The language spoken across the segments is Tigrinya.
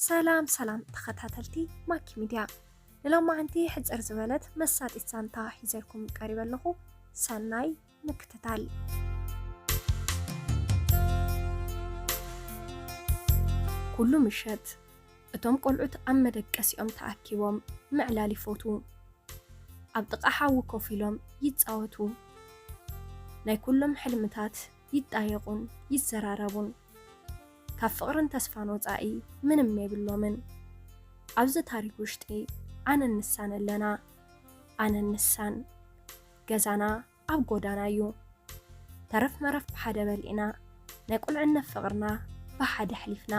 ሰላም ሰላም ተኸታተልቲ ማኪ ሚድያ፣ ንሎማዓንቲ ሕጽር ዝበለት መሳጢት ዛንታ ሒዘልኩም ቀሪበ ኣለኹ። ሰናይ ምክትታል። ኩሉ ምሸት እቶም ቆልዑት ኣብ መደቀሲኦም ተኣኪቦም ምዕላል ይፈትዉ። ኣብ ጥቓ ሓዊ ኮፍ ኢሎም ይጻወቱ። ናይ ኩሎም ሕልምታት ይጣየቑን ይዘራረቡን። ካብ ፍቕርን ተስፋን ወጻኢ ምንም የብሎምን። ኣብዚ ታሪክ ውሽጢ ኣነን ንሳን ኣለና። ኣነን ንሳን። ገዛና ኣብ ጎዳና እዩ። ተረፍ መረፍ ብሓደ በሊዕና፣ ናይ ቁልዕነት ፍቕርና ብሓደ ኣሕሊፍና፣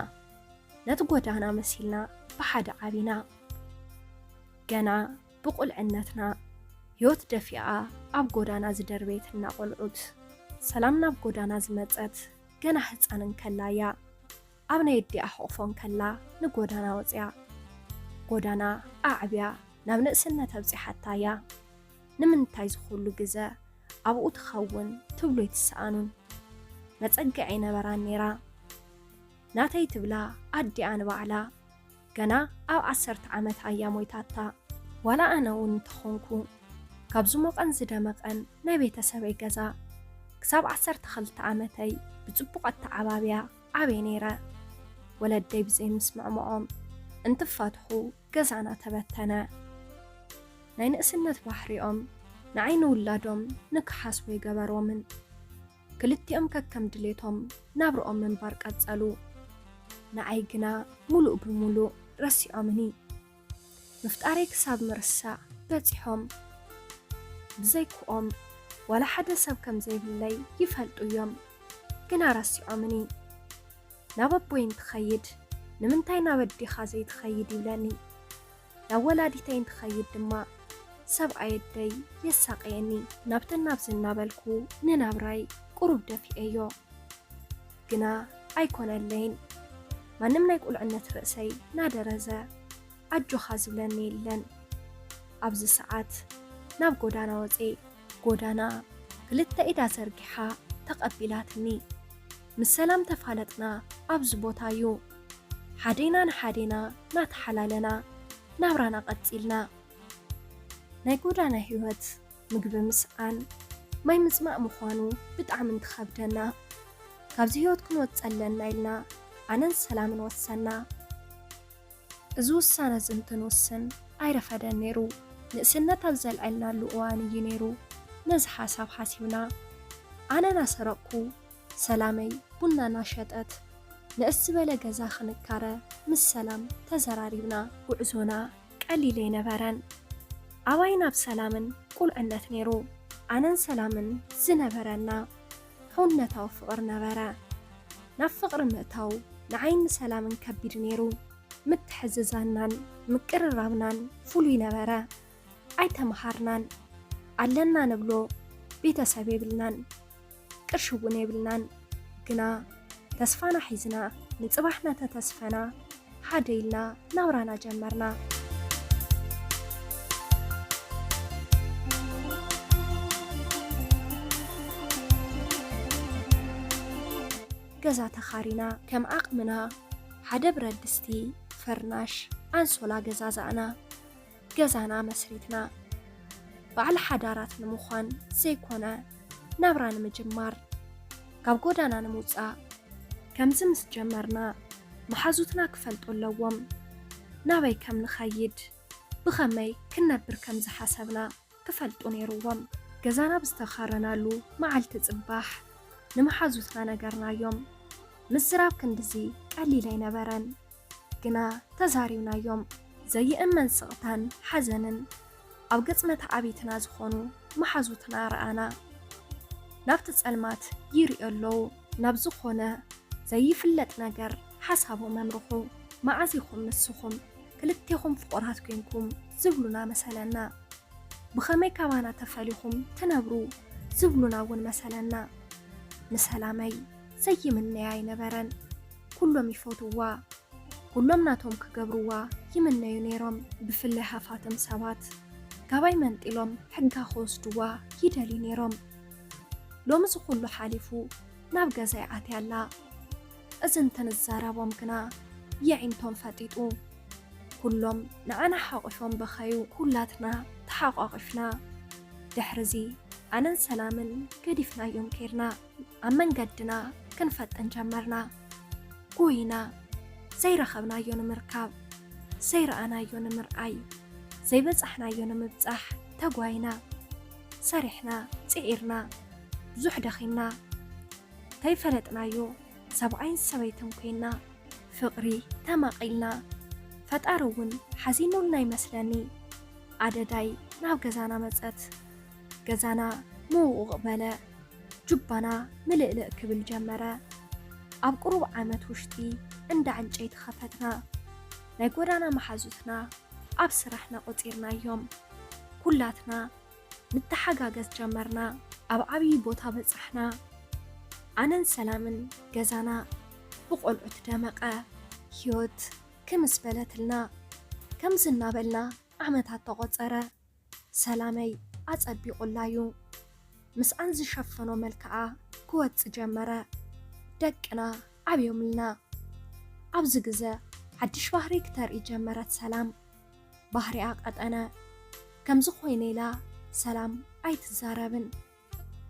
ነቲ ጎዳና መሲልና ብሓደ ዓቢና። ገና ብቁልዕነትና ህይወት ደፊኣ ኣብ ጎዳና ዝደርበየትና ቆልዑት። ሰላም ናብ ጎዳና ዝመጸት ገና ህጻን እንከላ እያ። ኣብ ናይ ኣዲኣ ሕቑፎ እንከላ ንጎዳና ወጽያ። ጎዳና ኣዕብያ ናብ ንእስነት ኣብጺሓታ እያ። ንምንታይ ዝኹሉ ግዘ ኣብኡ ትኸውን ትብሉ ኣይትሰኣኑን። መጸግዒ ኣይነበራን ነይራ። ናተይ ትብላ ኣዲኣ ንባዕላ ገና ኣብ ዓሰርተ ዓመታ እያ ሞይታታ። ዋላ ኣነ እውን እንተኾንኩ፣ ካብ ዝሞቐን ዝደመቐን ናይ ቤተሰበይ ገዛ ክሳብ ዓሰርተ ክልተ ዓመተይ ብጽቡቕ ኣተዓባብያ ዓብየ ነይረ። ወለደይ ብዘይምስምዕምዖም እንትፋትሑ ገዛና ተበተነ። ናይ ንእስነት ባሕሪኦም ንዓይ ንውላዶም ንክሓስቡ ኣይገበሮምን። ክልቲኦም ከከም ድሌቶም ናብርኦም ምንባር ቀጸሉ። ንዓይ ግና ሙሉእ ብሙሉእ ረሲዖምኒ። ምፍጣረይ ክሳብ ምርሳዕ በጺሖም። ብዘይክኦም ዋላ ሓደ ሰብ ከም ዘይብለይ ይፈልጡ እዮም፣ ግና ረሲዖምኒ። ናብ ኣቦይ እንትኸይድ፣ "ንምንታይ ናብ ኣዴኻ ዘይትኸይድ?" ይብለኒ። ናብ ወላዲተይ እንትኸይድ ድማ፣ ሰብኣይ ኣደይ የሳቕየኒ። ናብተን ናብዚ እናበልኩ ንናብራይ ቁሩብ ደፊኤዮ። ግና ኣይኮነለይን። ማንም ናይ ቁልዕነት ርእሰይ ናደረዘ ኣጆኻ ዝብለኒ የለን። ኣብዚ ሰዓት ናብ ጎዳና ወጼ። ጎዳና ክልተ ኢዳ ዘርጊሓ ተቐቢላትኒ። ምስ ሰላም ተፋለጥና ኣብዚ ቦታ እዩ። ሓዴና ንሓዴና ናተሓላለና ናብራና ቀጺልና። ናይ ጎዳና ህይወት ምግቢ ምስኣን ማይ ምጽማእ ምዃኑ ብጣዕሚ እንትኸብደና፣ ካብዚ ህይወት ክንወጽእ ኣለና ኢልና ኣነን ሰላምን ወሰና። እዚ ውሳነ እዚ እንትንውስን ኣይረፈደን ነይሩ። ንእስነት ኣብ ዘልዐልናሉ እዋን እዩ ነይሩ ነዚ ሓሳብ ሓሲብና። ኣነ ናሰረቕኩ፣ ሰላመይ ቡና ናሸጠት፣ ንእስ ዝበለ ገዛ ክንካረ ምስ ሰላም ተዘራሪብና። ጉዕዞና ቀሊል ኣይነበረን። ኣባይ ናብ ሰላምን ቁልዕነት ነይሩ። ኣነን ሰላምን ዝነበረና ሕውነታዊ ፍቕሪ ነበረ። ናብ ፍቕሪ ምእታው ንዓይን ንሰላምን ከቢድ ነይሩ። ምትሕዝዛናን ምቅርራብናን ፍሉይ ነበረ። ኣይተመሃርናን። ኣለና ንብሎ ቤተሰብ የብልናን። ቅርሺ እውን የብልናን። ግና ተስፋና ሒዝና ንጽባሕ እናተተስፈና ሓደ ኢልና ናብራና ጀመርና። ገዛ ተኻሪና፣ ከም ዓቕምና ሓደ ብረት ድስቲ፣ ፈርናሽ፣ ኣንሶላ ገዛዛእና። ገዛና መስሪትና። በዓል ሓዳራት ንምዃን ዘይኮነ፣ ናብራ ንምጅማር፣ ካብ ጎዳና ንምውጻእ። ከምዚ ምስ ጀመርና፣ መሓዙትና ክፈልጡ ኣለዎም። ናበይ ከም ንኸይድ፣ ብኸመይ ክንነብር ከም ዝሓሰብና ክፈልጡ ነይርዎም። ገዛና ብዝተኻረናሉ መዓልቲ ጽባሕ፣ ንመሓዙትና ነገርናዮም። ምዝራብ ክንድዚ ቀሊል ኣይነበረን። ግና ተዛሪብናዮም። ዘይእመን ስቕታን ሓዘንን ኣብ ገጽ መተዓቢትና ዝኾኑ መሓዙትና ረኣና። ናብቲ ጸልማት ይርእዩ ኣለዉ። ናብ ዝኾነ ዘይፍለጥ ነገር ሓሳቦም ኣምርኹ። "መዓዝ ኢኹም ንስኹም ክልቴኹም ፍቑራት ኮይንኩም?" ዝብሉና መሰለና። "ብኸመይ ካባና ተፈሊኹም ትነብሩ?" ዝብሉና እውን መሰለና። ንሰላመይ ዘይምነያ ኣይነበረን። ኩሎም ይፈትውዋ። ኩሎም ናቶም ክገብርዋ ይምነዩ ነይሮም። ብፍላይ ሃፋትም ሰባት ካባይ መንጢሎም ሕጋ ክወስድዋ ይደልዩ ነይሮም። ሎሚ እዚ ኩሉ ሓሊፉ ናብ ገዛይ ኣትያ ኣላ። እዚ እንትንዛረቦም ግና የዒንቶም ፈጢጡ። ኩሎም ንዓና ሓቑፎም በኸዩ። ኩላትና ተሓቋቒፍና። ድሕርዚ ኣነን ሰላምን ገዲፍናዮም ኬድና። ኣብ መንገድና ክንፈጥን ጀመርና። ጎይና ዘይረኸብናዮ ንምርካብ፣ ዘይረኣናዮ ንምርኣይ፣ ዘይበጻሕናዮ ንምብጻሕ ተጓይና። ሰሪሕና፣ ጽዒርና፣ ብዙሕ ደኺምና። ተይፈለጥናዮ ሰብኣይን ሰበይትን ኮይና፣ ፍቕሪ ተማቒልና። ፈጣሪ እውን ሓዚኑልና ይመስለኒ። ኣደዳይ ናብ ገዛና መጸት። ገዛና ምውቕቕ በለ። ጁባና ምልእልእ ክብል ጀመረ። ኣብ ቁሩብ ዓመት ውሽጢ እንዳ ዕንጨይቲ ኸፈትና። ናይ ጎዳና መሓዙትና ኣብ ስራሕና ቆጺርናዮም። ኩላትና ንተሓጋገዝ ጀመርና። ኣብ ዓብዪ ቦታ በጻሕና። ኣነን ሰላምን ገዛና ብቆልዑት ደመቐ። ህይወት ክምስ በለትልና። ከምዚ እናበልና ዓመታት ተቖጸረ። ሰላመይ ኣጸቢቑላዩ። ምስኣን ዝሸፈኖ መልክዓ ክወጽእ ጀመረ። ደቅና ዓብዮምልና። ኣብዚ ግዘ ሓድሽ ባህሪ ክተርኢ ጀመረት ሰላም። ባህሪኣ ቀጠነ። ከምዚ ኮይነ ኢላ ሰላም ኣይትዛረብን።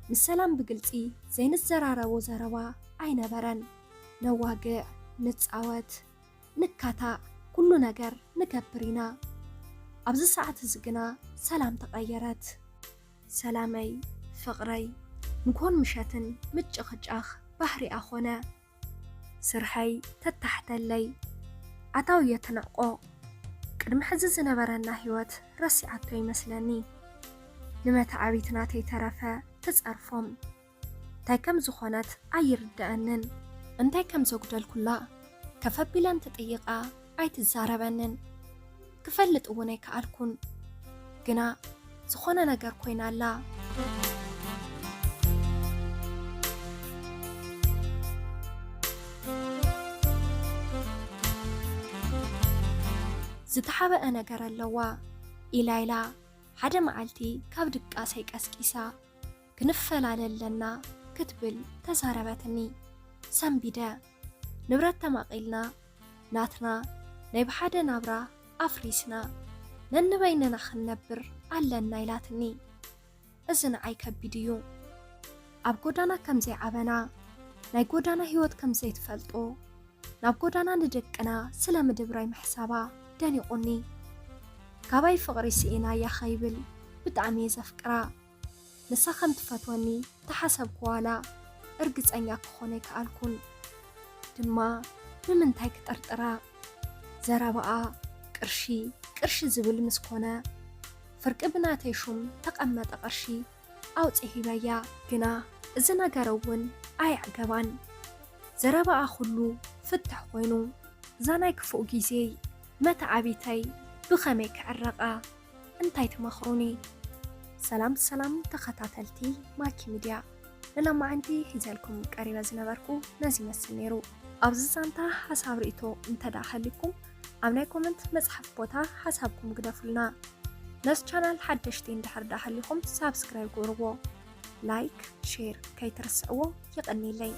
ምስ ሰላም ብግልጺ ዘይንዘራረቦ ዘረባ ኣይነበረን። ነዋግዕ፣ ንጻወት፣ ንካታዕ፣ ኩሉ ነገር ንገብር ኢና። ኣብዚ ሰዓት እዚ ግና ሰላም ተቐየረት። ሰላመይ፣ ፍቕረይ፣ ንግሆን ምሸትን ምጭቕጫኽ ባህሪኣ ኾነ። ስርሐይ ተታሕተለይ። ኣታውዮ ተነዕቆ። ቅድሚ ሕዚ ዝነበረና ህይወት ረሲዓቶ ይመስለኒ። ንመተዓቢትና ተይተረፈ ትጸርፎም። እንታይ ከም ዝኾነት ኣይርድኣንን። እንታይ ከም ዘጉደልኩላ ከፍ ኣቢላ እንትጥይቓ ኣይትዛረበንን። ክፈልጥ እውን ኣይከኣልኩን። ግና ዝኾነ ነገር ኮይና ኣላ። ዝተሓበአ ነገር ኣለዋ ኢላ ኢላ ሓደ መዓልቲ ካብ ድቃሰይ ቀስቂሳ፣ ክንፈላለ ኣለና ክትብል ተዛረበትኒ። ሰንቢደ። ንብረት ተማቒልና፣ ናትና ናይ ብሓደ ናብራ ኣፍሪስና፣ ነንበይንና ክንነብር ኣለና ኢላትኒ። እዚ ንዓይ ከቢድ እዩ። ኣብ ጎዳና ከም ዘይዓበና፣ ናይ ጎዳና ህይወት ከም ዘይትፈልጦ፣ ናብ ጎዳና ንደቅና ስለ ምድብራይ ምሕሳባ ደኒቑኒ። ካባይ ፍቕሪ ስኢናያ ኸይብል ብጣዕሚ እየ ዘፍቅራ። ንሳ ከም ትፈትወኒ ተሓሰብኩ ዋላ እርግጸኛ ክኾን ኣይከኣልኩን። ድማ ንምንታይ ክጥርጥራ? ዘረባኣ ቅርሺ ቅርሺ ዝብል ምስ ኮነ፣ ፍርቂ ብናተይ ሹም ተቐመጠ ቅርሺ ኣውጺ ሂበያ። ግና እዚ ነገር እውን ኣየዕገባን። ዘረባኣ ኩሉ ፍትሕ ኮይኑ፣ እዛ ናይ ክፉእ ግዜይ መተዓቢተይ ብኸመይ ክዕረቓ? እንታይ ትመኽሩኒ? ሰላም ሰላም ተኸታተልቲ ማኪ ሚድያ፣ ንሎማዓንቲ ሒዘልኩም ቀሪበ ዝነበርኩ ነዚ ይመስል ነይሩ። ኣብዚ ዛንታ ሓሳብ ርእይቶ እንተ ደኣ ሃልይኩም፣ ኣብ ናይ ኮመንት መጽሓፍ ቦታ ሓሳብኩም ግደፉልና። ነዚ ቻናል ሓደሽቲ እንድሕር ደኣ ሃሊኹም ሳብስክራይብ ግበርዎ፣ ላይክ፣ ሼር ከይትርስዕዎ። የቐንየለይ።